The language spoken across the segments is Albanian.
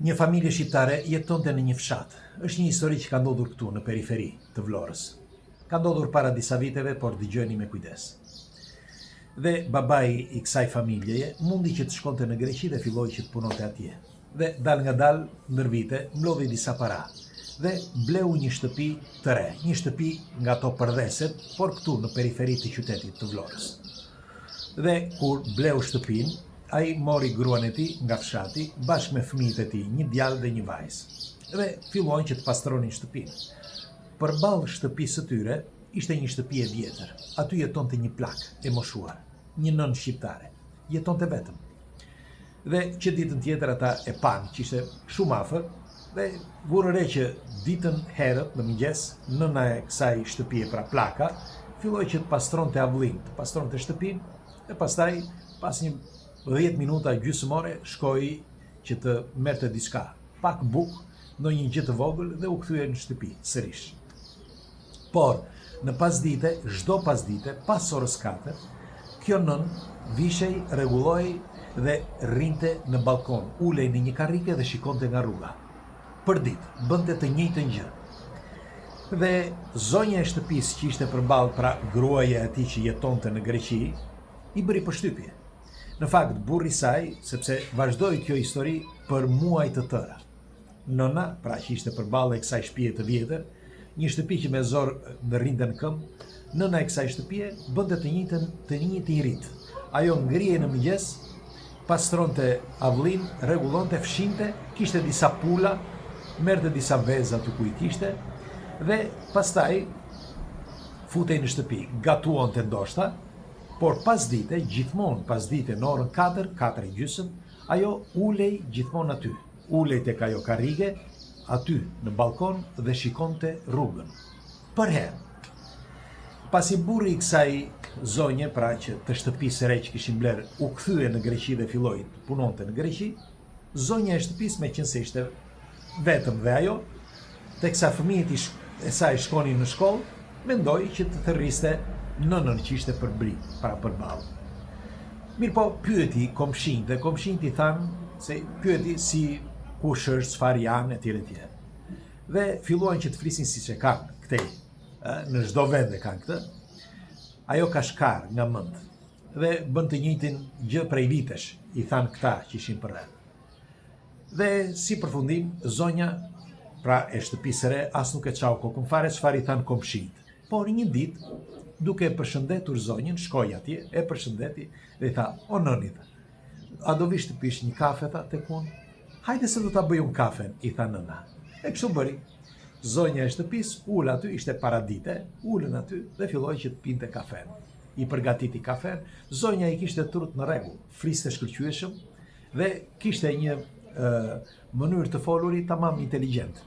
Një familje shqiptare jetonte në një fshat. Është një histori që ka ndodhur këtu në periferi të Vlorës. Ka ndodhur para disa viteve, por dëgjojeni me kujdes. Dhe babai i kësaj familjeje mundi që të shkonte në Greqi dhe filloi që të punonte atje. Dhe dalëngadalë, ndër vite, mblodhi disa para dhe bleu një shtëpi të re, një shtëpi nga ato përdheset, por këtu në periferi të qytetit të Vlorës. Dhe kur bleu shtëpinë, ai mori gruan e tij nga fshati bashkë me fëmijët e tij, një djalë dhe një vajzë. Dhe filluan që të pastronin shtëpinë. Përballë shtëpisë së tyre ishte një shtëpi e vjetër. Aty jetonte një plakë e moshuar, një nënë shqiptare. Jetonte vetëm. Dhe që ditën tjetër ata e panë që ishte shumë afër dhe vunë re që ditën herët në mëngjes nëna e kësaj shtëpie pra plaka filloi që të pastronte avllinë, të pastronte shtëpinë dhe pastaj pas një 10 minuta gjysmë ore shkoi që të merrte diçka, pak bukë, ndonjë gjë të vogël dhe u kthye në shtëpi sërish. Por, në pasdite, çdo pasdite, pas orës 4, kjo nënë vishej, rregullohej dhe rrinte në ballkon, ulej në një karrike dhe shikonte nga rruga. Përditë, bënte të njëjtën gjë. Dhe zonja e shtëpisë që ishte përballë, pra gruaja e atij që jetonte në Greqi, i bëri përshtypje. Në fakt, burri i saj, sepse vazhdoi kjo histori për muaj të tëra. Nëna, pra që ishte përballë e kësaj shtëpie të vjetër, një shtëpi që me zor rrinte në këmbë, nëna e kësaj shtëpie bënte të njëjtën të njëjtin rit. Ajo ngrihej në mëngjes, pastronte avllinë, rregullonte, fshinte, kishte disa pula, merrte disa vezë aty ku i kishte dhe pastaj futej në shtëpi, gatuante ndoshta, por pasdite, gjithmonë pasdite në orën 4, 4 e gjysmë, ajo ulej gjithmonë aty. Ulej tek ajo karrige, aty në ballkon dhe shikonte rrugën. Përherë. Pasi burri i kësaj zonje, pra që të shtëpisë së re që kishin blerë, u kthye në Greqi dhe filloi të punonte në Greqi, zonja e shtëpisë meqenëse ishte vetëm dhe ajo, teksa fëmijët e saj shkonin në shkollë, mendoi që të thërriste nënën që ishte përbri, pra përballë. Mirëpo, pyeti komshinjtë dhe komshinjtë i thanë se pyeti si kush është, çfarë janë etj etj. Dhe filluan që të flisin siç e kanë këtej, në çdo vend e kanë këtë. Ajo ka shkarë nga mendtë dhe bën të njëjtin gjë prej vitesh, i thanë këta që ishin përreth. Dhe si përfundim, zonja, pra e shtëpisë së re, as nuk e çau kokën fare çfarë i thanë komshinjtë. Por një ditë, duke e përshëndetur zonjën, shkoi atje, e përshëndeti dhe i tha, o nënë, i tha, a do vish të pish një kafe, tha, tek unë? Hajde se do ta bëj unë kafen, i tha nëna. E kështu bëri. Zonja e shtëpisë u ul aty, ishte paradite, u ulën aty dhe filloi që të pinte kafen. I përgatiti kafen, zonja i kishte trutë në rregull, fliste shkëlqyeshëm, Dhe kishte një mënyrë të foluri tamam inteligjent.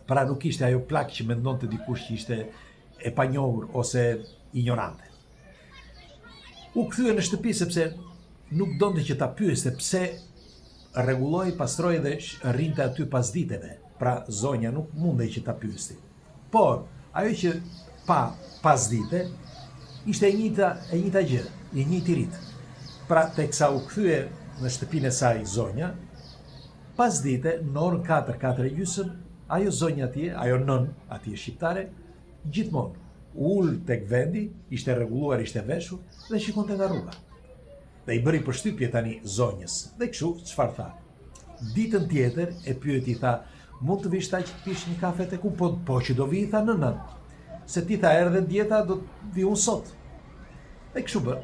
Pra nuk ishte ajo plakë që mendonte dikush që ishte e panjohur ose injorante. U kthye në shtëpi sepse nuk donte që ta pyeste pse rregulloi, pastroi dhe rrinte aty pasditeve. Pra zonja nuk mundej që ta pyeste. Por, ajo që pa pasdite, ishte e njëjta, e njëjta gjë, i njëjti rit. Pra, teksa u kthye në shtëpinë e saj zonja, pasdite, në orën 4, 4 e gjysëm, ajo zonja atje, ajo nënë atje shqiptare, gjithmonë u ul tek vendi, ishte rregulluar, ishte veshur dhe shikonte nga rruga. Dhe i bëri përshtypje tani zonjës. Dhe kështu, çfarë tha? Ditën tjetër e pyeti tha, mund të vish tha që të pish një kafe tek unë? Po, po që do vi, tha nëna. Se ti tha erdhe dje tha, do të vi unë sot. Dhe kështu bë.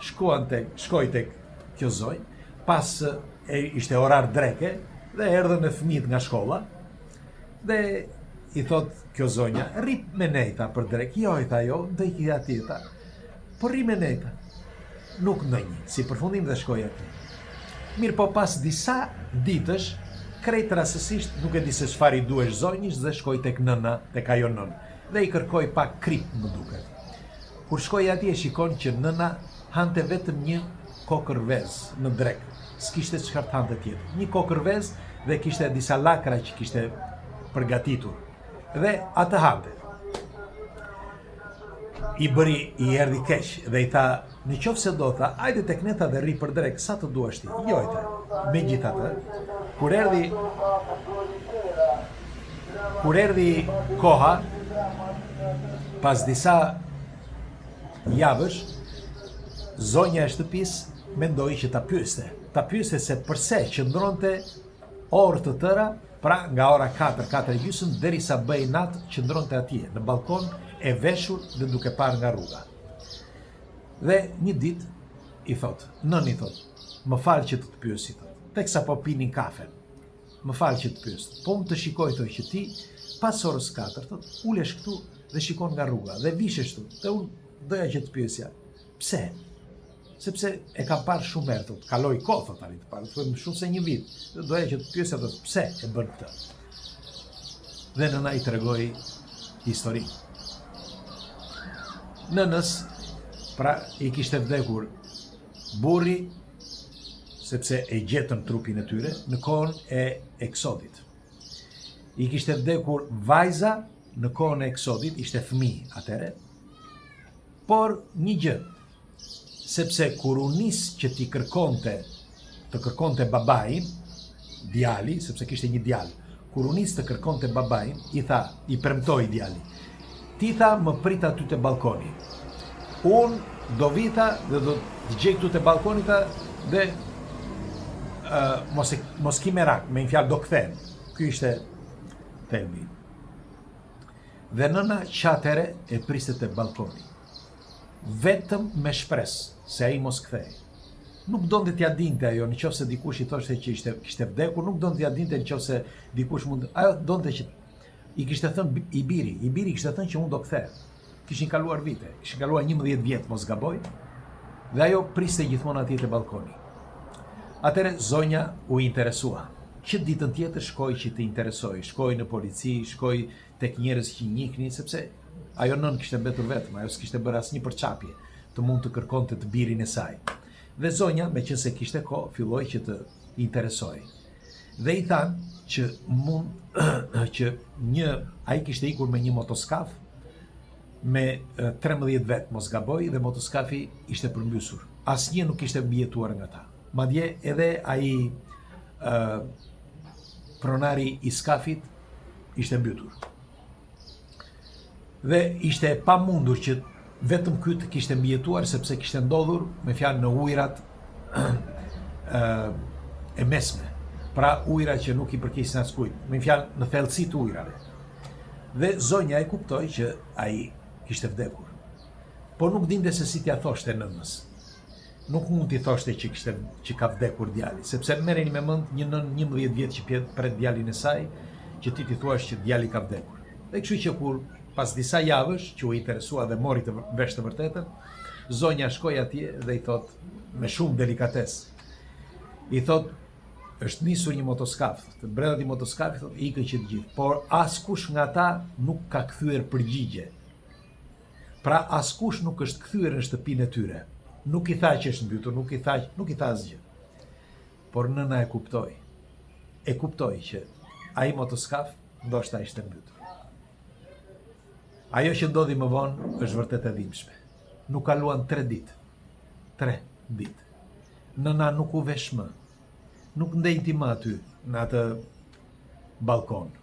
Shkuan tek, shkoi tek kjo zonjë, pas e, ishte orar dreke dhe erdhën me fëmijët nga shkolla. Dhe i thot kjo zonja, rri me ne tha për drekë. Jo, i tha jo, do iki atje tha. Po rri me ne tha. Nuk ndenji, si përfundim dhe shkoi atje. Mirëpo pas disa ditësh, krejt rastësisht nuk e di se çfarë i duhesh zonjës dhe shkoi tek nëna, tek ajo nënë dhe i kërkoi pak kripë më duket. Kur shkoi atje shikon që nëna hante vetëm një kokërr vezë në drekë, s'kishte çfarë të hante tjetër. Një kokërr vezë dhe kishte disa lakra që kishte përgatitur dhe atë hante. I bëri, i erdhi keq dhe i tha, në qoftë se do, tha, ajde tek ne tha dhe rri për drekë, sa të duash ti. Jo, i tha. Megjithatë, kur erdhi kur erdhi koha pas disa javësh zonja e shtëpisë mendoi që ta pyeste, ta pyeste se përse qëndronte orë të tëra, pra nga ora 4, 4 e gjysmë derisa bëhej natë qëndronte atje në ballkon e veshur dhe duke parë nga rruga. Dhe një ditë i thotë, nënë i thotë, më fal që të të pyes i thotë, teksa po pinin kafen, më fal që të pyes, po unë të shikoj thotë që ti pas orës 4 thotë, ulesh këtu dhe shikon nga rruga dhe vishesh këtu. Dhe unë doja që të pyesja, pse? Sepse e kam parë shumë herë, thotë, kaloi kohë thotë tani të parë, thotë më shumë se një vit. Dhe doja që të pyesja thotë, pse e bën këtë? Dhe nëna i tregoi historinë. Nënës, pra i kishte vdekur burri, sepse e gjetën trupin e tyre në kohën e eksodit. I kishte vdekur vajza në kohën e eksodit, ishte fëmijë atëherë. Por një gjë, sepse kur u nis që t'i kërkonte, të kërkonte babain, djali, sepse kishte një djalë, kur u nis të kërkonte babain, i tha, i premtoi djali, ti tha më prit aty te ballkoni. Unë do vi tha dhe do të gjej këtu te ballkoni tha dhe uh, mos e, mos ki merak, me një fjalë do kthehem. Ky ishte thelbi. Dhe nëna që atëherë e priste te ballkoni. Vetëm me shpresë se ai mos kthehej. Nuk donte t'ia dinte ajo në qoftë se dikush i thoshte që ishte kishte vdekur, nuk donte t'ia dinte në qoftë se dikush mund ajo donte që i kishte thënë i biri, i biri kishte thënë që unë do kthehem. Kishin kaluar vite, kishin kaluar 11 vjet, mos gaboj. Dhe ajo priste gjithmonë atje te ballkoni. Atëherë zonja u interesua. Që ditën tjetër shkoi që të interesohej, shkoi në polici, shkoi tek njerëz që njihnin, sepse ajo nënë kishte mbetur vetëm, ajo s'kishte bërë asnjë përçapje të mund të kërkonte të birin e saj. Dhe zonja, meqenëse kishte kohë, filloi që të interesohej. Dhe i thanë që mund që një ai kishte ikur me një motoskaf me 13 vetë, mos gaboj, dhe motoskafi ishte përmbysur. Asnjë nuk kishte mbijetuar nga ta. Madje edhe ai ë pronari i skafit ishte mbytur. Dhe ishte e pamundur që vetëm ky të kishte mbijetuar sepse kishte ndodhur me fjalë në ujërat e mesme. Pra ujëra që nuk i përkisin askujt, me fjalë në thellësi të ujërave. Dhe zonja e kuptoi që ai kishte vdekur. Por nuk dinte se si t'ia thoshte nënës. Nuk mund t'i thoshte që kishte që ka vdekur djali, sepse merreni me mend një nënë 11 vjet që pret djalin e saj, që ti t'i thuash që djali ka vdekur. Dhe kështu që kur pas disa javësh që u interesua dhe mori të vesh të vërtetën, zonja shkoi atje dhe i thotë me shumë delikatesë. I thotë është nisur një motoskaf, thotë, brenda atij motoskafi thotë ikën që të gjithë, por askush nga ta nuk ka kthyer përgjigje. Pra askush nuk është kthyer në shtëpinë e tyre. Nuk i tha që është mbytur, nuk i tha, nuk i tha asgjë. Por nëna e kuptoi. E kuptoi që ai motoskaf ndoshta ishte mbytur. Ajo që ndodhi më vonë është vërtet e dhimbshme. Nuk kaluan 3 ditë. 3 ditë. Nëna nuk u vesh më. Nuk ndenjti më aty në atë ballkon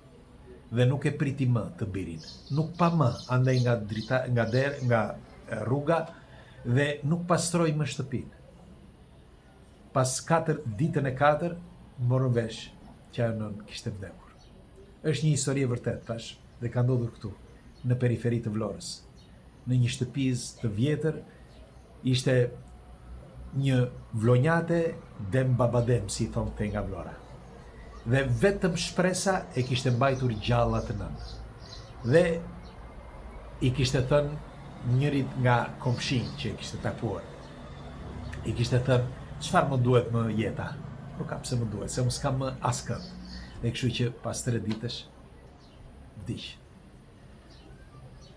dhe nuk e priti më të birin. Nuk pa më andej nga drita, nga der, nga rruga dhe nuk pastroi më shtëpinë. Pas katër ditën e katër morën vesh që ajo nënë kishte vdekur. Është një histori e vërtetë, thashë, dhe ka ndodhur këtu, në periferi të Vlorës. Në një shtëpizë të vjetër Ishte një vlonjate dem babadem, si i thonë këtej nga Vlora. Dhe vetëm shpresa e kishte mbajtur gjallë atë nënë. Dhe i kishte thënë njërit nga komshinjtë që e kishte takuar. I kishte thënë, çfarë më duhet më jeta? Nuk ka pse më duhet, se unë s'kam më askënd. Dhe kështu që pas tre ditësh vdiq.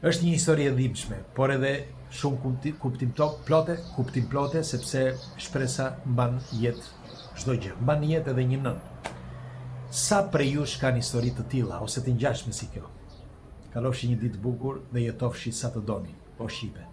Është një histori e dhimbshme, por edhe shumë kuptimplote, kuptimplote sepse shpresa mban jetë çdo gjë, mban jetë edhe një nënë. Sa prej jush kanë histori të tilla ose të ngjashme si kjo? Kalofshi një ditë të bukur dhe jetofshi sa të doni. O shqipe.